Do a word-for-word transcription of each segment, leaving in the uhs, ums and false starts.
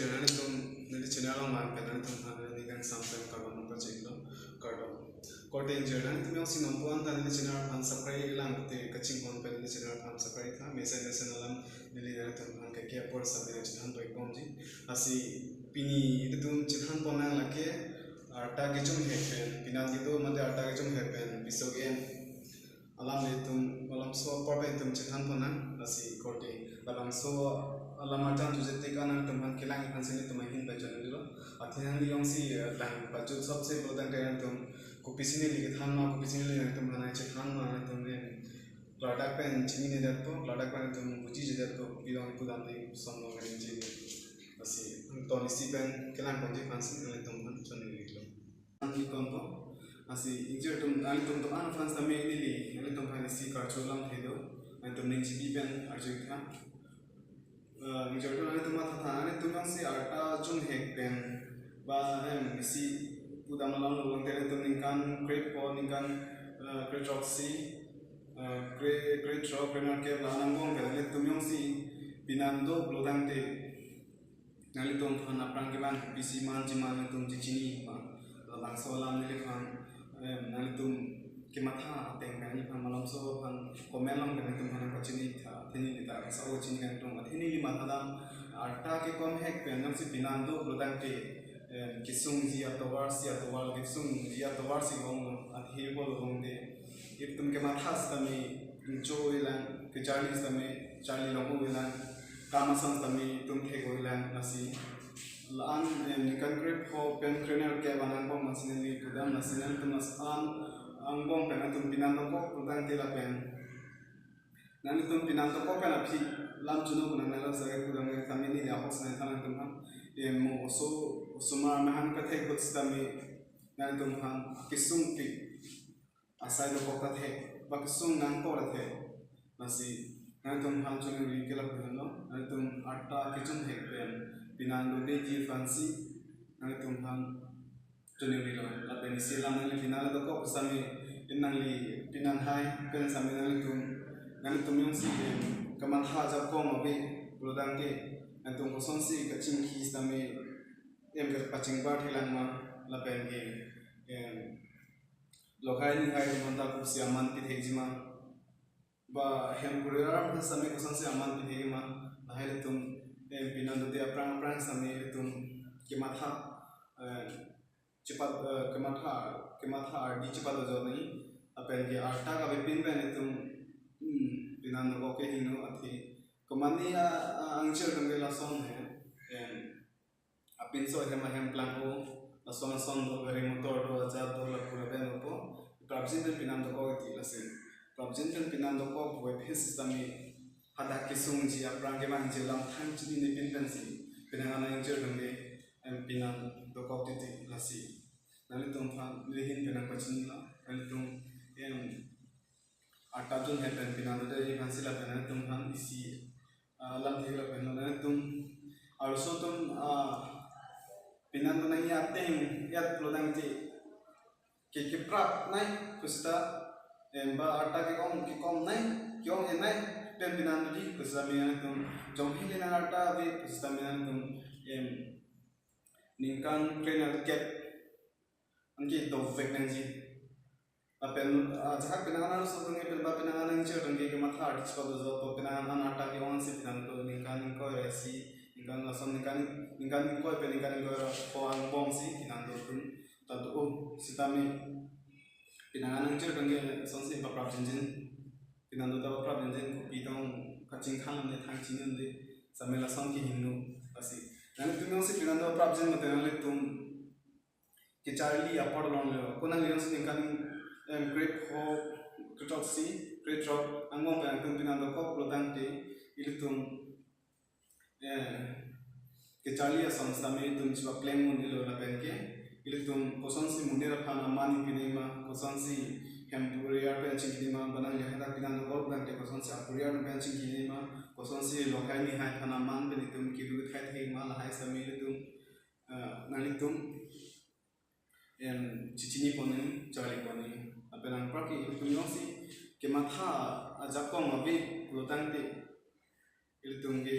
Nanglitum neli channel along vang pen nanglitum aphan neli kangsam pen kardom pachelo, kardom. Korte ingjir, nanglitum jongsi non pu-an ta neli channel aphan subscribe lang te kachinghon pen neli channel aphan subscribe tha, mesen mesen alam neli nanglitum aphan keke apor sabi nang chethan pon bomji. Lasi pini ilitum chethan pon nang lake arta kejum hek pen pinan kedo mate arta kejum hek pen piso ke-en alam ilitum malomso apor pen ilitum chethan pon nang. Lasi korte labangso alam arjan tu jetik an nangtum aphan kelang aphan si nelitum ahin pachonlo. Athe nangli jongsi, eh, lang pajut sop se pulotangte nangtum kopisi neli kethan ma, kopisi neli nangtum aphan chethan ma, nangtum pen klardak pen chinine detpo, klardak pen nangtum buji je detpo, kopi long pudam ni som long pen chinine. Lasi ton isi pen kelang ponji aphan si nangtum aphan chonlo. Nangtum po. Lasi ingjir atum, nangtum do-an aphan sitame neli nangtum aphan isi karcho lam thedo. Nangtum ning chipi pen arju tha. Eh, ingjir atum, nangtum matha tha, nangtum jongsi arta jum hek pen ba em isi pudam alam lo tangte nangtum ningkan kre-pho, ningkan, eh, krethrok si, eh, kre, krethrok, krenerkep la angbong pen nangtum jongsi pinan do pulotangte nanglitum aphan aphrang kevan kopisi man ji ma nangtum chechini ma. Labangso alam neliphan, em, nanglitum kematha ateng pen neliphan malomso aphan comment long pen nangtum aphan pachini tha, athe neli ta sa o chini kangtung, athe neli matha dam arta kekom hek pen jongsi pinan do pulotangte, em, kesungji atovar si, atovar kesungji atovar si ong, athe bol ong de. Ilitum kematha sitame ingcho ilang, kecharli sitame charli long ilang, kam ason sitame ilitum thek ilang, lasi la-an, em, ningkan kre-pho pen krenerkep angbong ason si neli pudam, lasi nangtum as an angbong pen nangtum pinan dokok pulotangte lapen nangtum pinan dokok pen aphi lam chunu puna nanglo sari pudam neli tame neli ahok si nangthan nangtum aphan. Em, mo oso, osomar mahang pathek ahut sitame nangtum aphan kesung pi asai dokok ta thek, ba kesung nangkok ta thek. Lasi nangtum aphan choningri ke lapu henlo, nangtum arta kejum hek pen pinan dodeji aphan si nangtum aphan choningrilo. Lapen isi alam nangli pinan dokok sitame, in nangli pinan hai pen sitame nangtum, nangtum jongsi, em, kematha ajakong ave pulotangte nangtum kosonsi kachingki sitame, em, kepachingbar thelang ma, lapen ke, em, lokhai nihai atum aphan ta kosi aman pithekji ma, ba hem puriar aphan sitame kosonsi aman pithekji ma, lahai ilitum, em, pinan dote aphrang aphrang sitame ilitum kematha, eh, chipat, eh, kematha, kematha ardi chipat dojok nangji, lapen ke arta kavepin pen ilitum, hmm, pinan dokok ke hingno, athe komatne a, a, angjir atum ke lason he, em, apinso ahem ahem plang-o, lason lason do, gari motor do, ajat do, lapu lapen dopo, prapjin pen pinan dokok ti lasi. Prapjin pen pinan dokok puvoiphit sitame hadak kesungji aphrang kevangji alam thang chinine pin pensi pinang anang ingjir atum ke, em, pinan dokok titi lasi. Nanglitum aphan neli ahin pen nangpachinilo, nanglitum, em, arta jum hek pen pinan doji aphan si lapen nangtum aphan isi, ah, lamthe lapen nangtum arloso atum, ah, pinan do nangji ateng et pulotangte ke keprap nai pusita, em, ba arta kekom kekom nai, ke-ong-e nai pen pinan doji pusita me nangtum, jong hini nang arta ave pusita me nangtum, em, ningkan krenerkep anke dovek nangji. Lapen, ah, jahak pinang anang so tangke pen ba pinang anang ingjir atum ke kematha ardi chipat dojok, pinang anang arta ke-ong si pinan do ningkan ingkoi ra isi, ningkan lason ningkan, ningkan ingkoi pen ningkan ingkoi ra pho angbong si pinan do atum ta do, oh, sitame pinang anang ingjir atum ke lasonsi paprap jinjin, pinan do ta paprap jinjin, kopi tong kachingthang ne thang chinine, sitame lason ke hingno lasi. Nangtum jongsi pinan do paprap jin mate nangtum kecharli apor longlo. Ko nangli jongsi ningkan, em, kre-pho, krethrok si, krethrok angbong pen nangtum pinan dokok pulotangte ilitum, eh, kecharli ason sitame ilitum chipapleng un-elo lapen ke ilitum kosonsi monit aphan aman pi nangji ma, kosonsi hem puriar pen chingki nangji ma, ba nangli hadak pinan dokok pulotangte kosonsi apuriar pen chingki nangji ma, kosonsi lokhai nihai aphan aman pen itum kiru thai thai ma, lahai sitame ilitum, eh, nanglitum, em, chechini pon nangji, charli pon nangji. Lapen anparke ilitum jongsi kematha ajakong ave pulotangte ilitum ke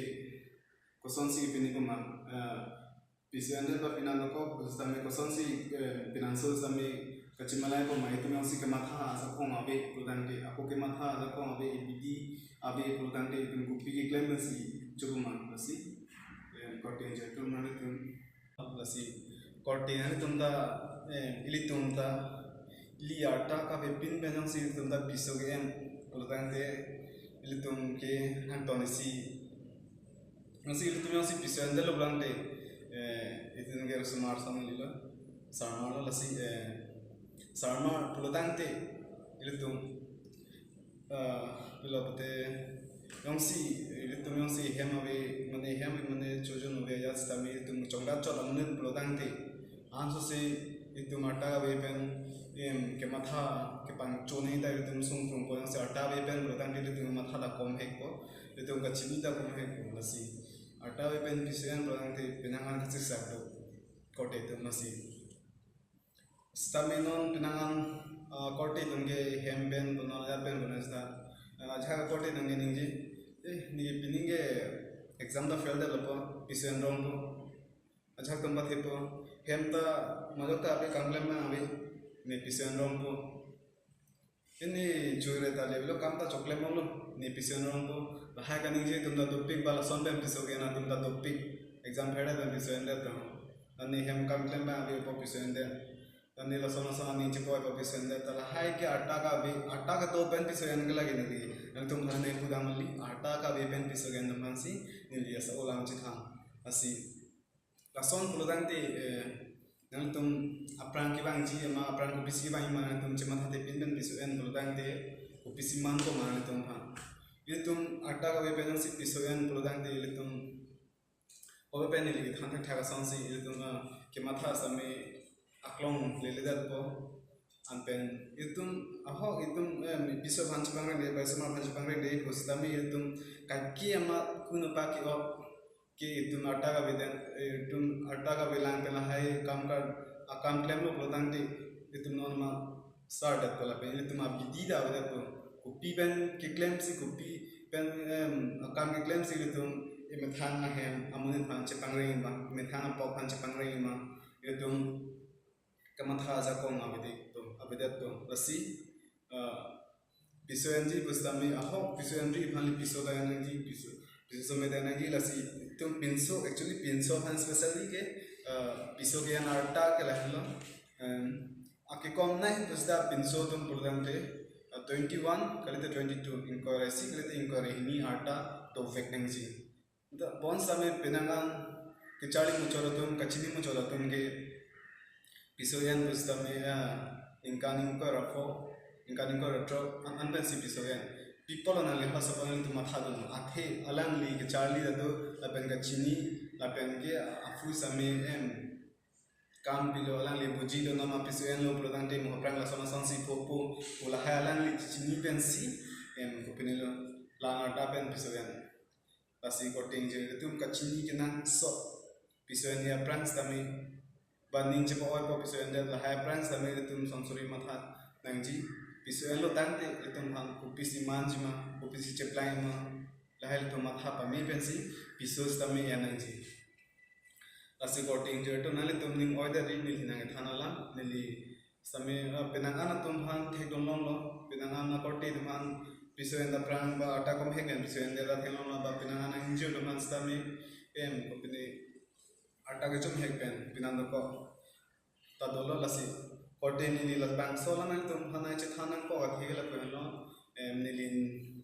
Kosonsi pini ko ma, eh, piso endet ba pinan dokok, sitame kosonsi, eh, pinanso sitame kachimalai ko ma, itum jongsi kematha ajakong ave pulotangte, ako kematha ajakong ave, ibidi ave pulotangte itum kopi keklem si chukuma lasi, eh, korte ingjir atum nanglitum. Lasi korte nanglitum ta, eh, ilitum ta, ili arta kavepin pen jongsi ilitum ta piso ke-en pulotangte ilitum ke hangton isi. Lasi ilitum jongsi piso endetlo pulotangte, eh, itum ke osomar song lilo, sarmar lo lasi, eh, sarmar pulotangte ilitum, ah, pilo pute jongsi, ilitum jongsi hem ave, mane hem ave, mane chojun ave, ajat sitame ilitum chongdat chot amonit pulotangte, ansose itum arta ave pen, em, kematha kepangchone ta itum sungkrungpo, jongsi arta ave pen pulotangte itum matha ta komhekpo, itum kachini ta komhekpo, lasi arta ave pen piso en pulotangte penang an kasiksak do korte atum lasi. Sitame non penang an, ah, korte atum ke hem pen bonai, ajat pen bonai sita, ah, ajahak korte atum ke ningje, eh, ne pini ke exam ta fail detlo po, piso en rongpo. Ajahak atum pathepo, hem ta majok ta ave, kam klem ma ave, ne piso en rongpo. Pini jui re ta le bilo, kam ta choklem lo, ne piso en rongpo. Lahai kaningje atum ta dopik, ba lason pen piso ke-en atum ta dopik. Exam pherdet pen piso endet ta. Ani hem kam klem ma ave po piso endet. Ani lason lason aning chepo po piso endet ta. Lahai ke arta kave, arta kedo pen piso en ke lagi neli. Nangtum aphan ne pudam li, arta kave pen piso ke-en atum aphansi neli asa olam chethan. Lasi lason pulotangte, eh, nangtum aphrang kevangji ma, aphrang kopisi vang ma, nangtum chematha thepin pen piso en pulotangte kopisi man ko ma nangtum aphan. Ilitum arta kave pen jongsi piso en pulotangte ilitum obe pen ili than thakthak asonsi ilitum, ah, kematha sitame aklong lele detpo. Anpen itum ahok itum, eh, piso aphan chepangrengde, ba osomar aphan chepangrengde pusitame itum kaki ama kuno pa ke-ok ke itum arta kave den, eh, itum arta kavelang pen lahai kam ka, akam klemlo pulotangte itum non ma sar detpo lapen itum abidi ta ave detpo. Kopi pen keklem si, kopi pen, em, akam keklem si itum emethang ahem amonit aphan chepangreng ma, emethang apok aphan chepangreng ma, itum kematha ajakong avedet to, avedet to. Lasi, ah, piso enji pusitame ahok piso enji aphan li piso ta en nangji, piso, piso some ta en nangji, lasi itum pinso, actually pinso aphan specially ke, ah, piso ke-en arta ke lahelo. Em, akekom nai pusita pinso atum pulotangte, ah, twenty-one kalite twenty-two, ingkoi ra isi kalite ingkoi ra hini arta dovek nangji. Ta bonsitame penang an kecharli muchot atum, kachini muchot atum ke piso en pusitame, ah, ningkan ingkoi ra pho, ningkan ingkoi ra throk, an, an pensi piso en. Pi apotlo nangli ha sapan nangtum matha dun. Athe alangli kecharli ta do, lapen kachini, lapen ke aphu sitame em kam pilo, alangli bujilo, nama piso enlo pulotangte mo aphrang lason asonsi phopo pu lahai alangli chini pensi, em, kopinilo, lang arta pen piso en. Lasi korte ingjir atum kachini kenangsot piso en aphrang sitame, ba ning chepa-oipo piso endet, lahai aphrang sitame itum sonsuri matha nangji. Piso enlo tangte itum aphan kopisi manji ma, kopisi cheplang ma, lahai itum matha pame pensi piso sitame en nangji. Lasi korte ingjir atum nanglitum ning oidet ri, neli nangkethan alam, neli sitame, ah, penang an atum aphan thekdun longlo, penang an akorte atum aphan piso en aphrang ba arta komhek pen piso endet ta theklonglo, ba penang an ingjir atum aphan sitame, em, kopine arta kechomhek pen pinan dokok ta dolo, lasi korte neli labangso alam nangtum aphan nangchethan nangkok athe ke lapulo, em, neli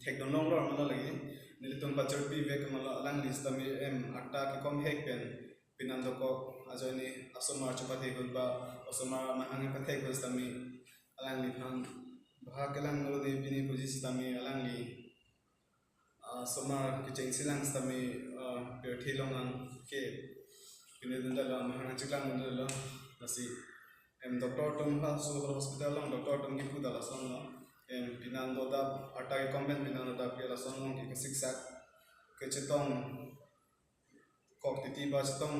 thekdun longlo ma lo lagi, nelitum pachorpi vek ma lo, alangli sitame, em, arta kekomhek pen pinan dokok ajoine asomar chepathe ahut ba osomar amahang kepathe ahut sitame alangliphan bhag kelang nolo de pini puji sitame alangli, ah, osomar kechengsi lang sitame, ah, pirthe along an ke pini dun detlo, amahang chiklang dun detlo. Lasi, em, doctor atum ha so hospital along doctor atum kipu ta lasonlo. Em, pinan dodap, arta kekom pen pinan dodap ke lason along ke kasiksak, kechetong kok titi ba chetong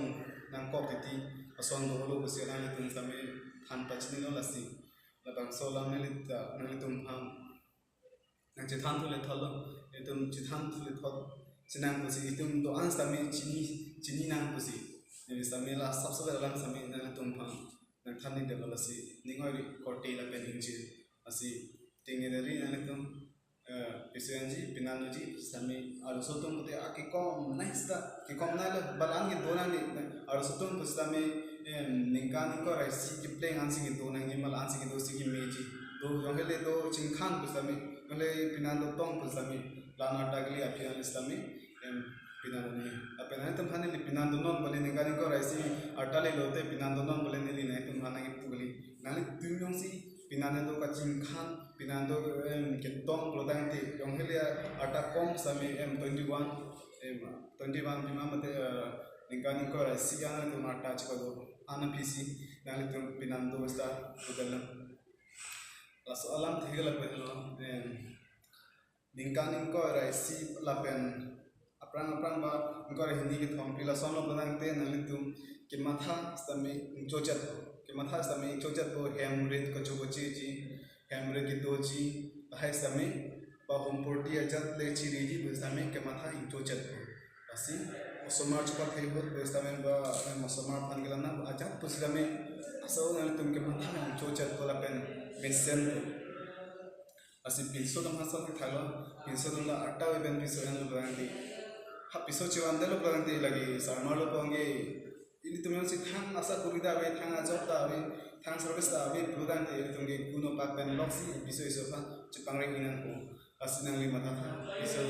nangkok titi ason dolo pusi alanglitum sitame than pachinilo, lasi labangso alam neli ta nanglitum aphan nangchethan thule thotlo, itum chethan thule thot chenang pusi, itum do-an sitame chini, chini nang pusi. Neli sitame la sap sap alam sitame nanglitum aphan nangthan-ik detlo lasi ning oi korte lapen ingjir. Lasi tingni dari nanglitum, eh, piso enji, penan doji sitame arloso atum pute akekom nai sita, kekom nai lo, balan kedo nangji, arloso atum pu sitame, em, ningkan ingkoi ra isi kepleng ansi kedo nangji, mal ansi kedo si kemeji. Do, jong hele do chingkhan pu sitame, jong hele penan dotong pu sitame, la-an arta kali aphi an sitame, em, penan done. Lapen nanglitum aphan neli penan donon pale ningkan ingkoi ra isi arta le lote penan donon pale neli nanglitum aphan nangkipu kali. Nanglitum jongsi penan do kachingkhan, penan do, em, ketong pulotangte, jong hele arta kom sitame, em, twenty-one, em, twenty-one pima mate, eh, ningkan ingkoi ra isi an nanglitum arta chiklo an aphi si nanglitum penan do sita pudalam. Laso alamthe ke lapen lo, em, ningkan ingkoi ra isi lapen aphrang aphrang ba ingkoi ra hini kethom phli lason lo pulotangte nanglitum kematha sitame ingchochetpo. Kematha sitame ingchochetpo, hem rit kachokocheji, hem rit kedoji, lahai sitame ba home purti ajat le chiriji pu sitame kematha ingchochetpo. Lasi osomar chepathe ahut pu sitame ba, em, osomar aphan kelang ajat pu sitame asau nanglitum kematha ingchochetpo lapen mesenpo. Lasi pinso atum ha sat kethalo, pinso atum la arta pen piso enlo pulotangte. Ha piso chevan detlo pulotangte lake sarmar lo pon ke. Ilitum jongsi thang asakuri ta ave, thang ajob ta ave, thang service ta ave pulotangte ilitum ke kuno pak pen loksi piso iso aphan chepangri nangpo. Lasi nangli mathatha, piso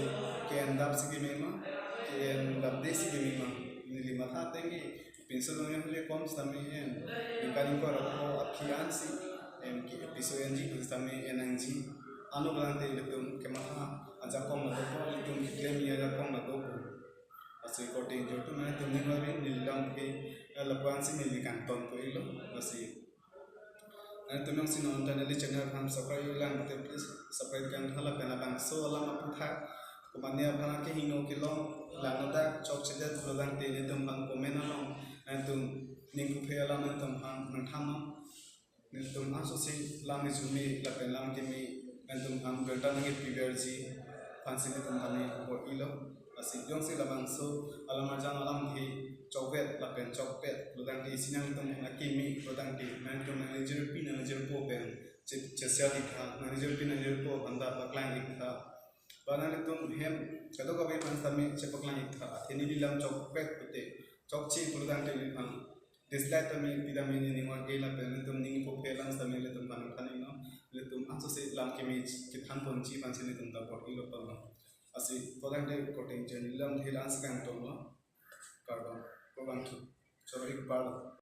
ke-endap si keme ma, ke-endapde si keme ma. Neli matha ateng ke pinso atum jong hele kom sitame en, ningkan ingkoi ra pho aphi ansi, em, ke piso enji pu sitame en nangji. Ano pulotangte ilitum kematha ajakong la dopo, ilitum keklem ajakong la dopo. Lasi korte ingjir atum nanglitum ning oi ri, neli lamthe, eh, lapu ansi neli kangtonpo ilo. Lasi nanglitum jongsi non ta neli channel aphan subscribe lang pute please subscribe kangtha lapen labangso alam aphuthak komatne aphan kehingno kelong langno dak chokchedet pulotangte nelitum aphan comment along nanglitum ning kuphe alam nelitum aphan nangthannon. Nelitum ansose lam ijume lapen lam keme nelitum aphan birta nangkepi verji aphansi nelitum aphan neli apor ilo. Lasi jongsi labangso alam arjan alamthe chokvet lapen chokpet pulotangte isi nanglitum akeme pulotangte nanglitum nangjirpi nangjirpo pen che-, chesel-iktha, nangjirpi nangjirpo aphan ta paklang-iktha. Ba nanglitum hem kadokave aphan sitame chepaklang-iktha. Athe neli lam chokpet pute, chokche pulotangte neliphan dislike tame pidam, neli ning oi ke lapen nelitum ning kuphe alam sitame nelitum aphan than-iknon. Nelitum ansose lam keme kethan ponji aphansi nelitum ta apor ilo pama. Lasi pulotangte korte ingjir lamthe la-ansi kangtonlo. Kardom, kardom thu. Choro-ik parlo.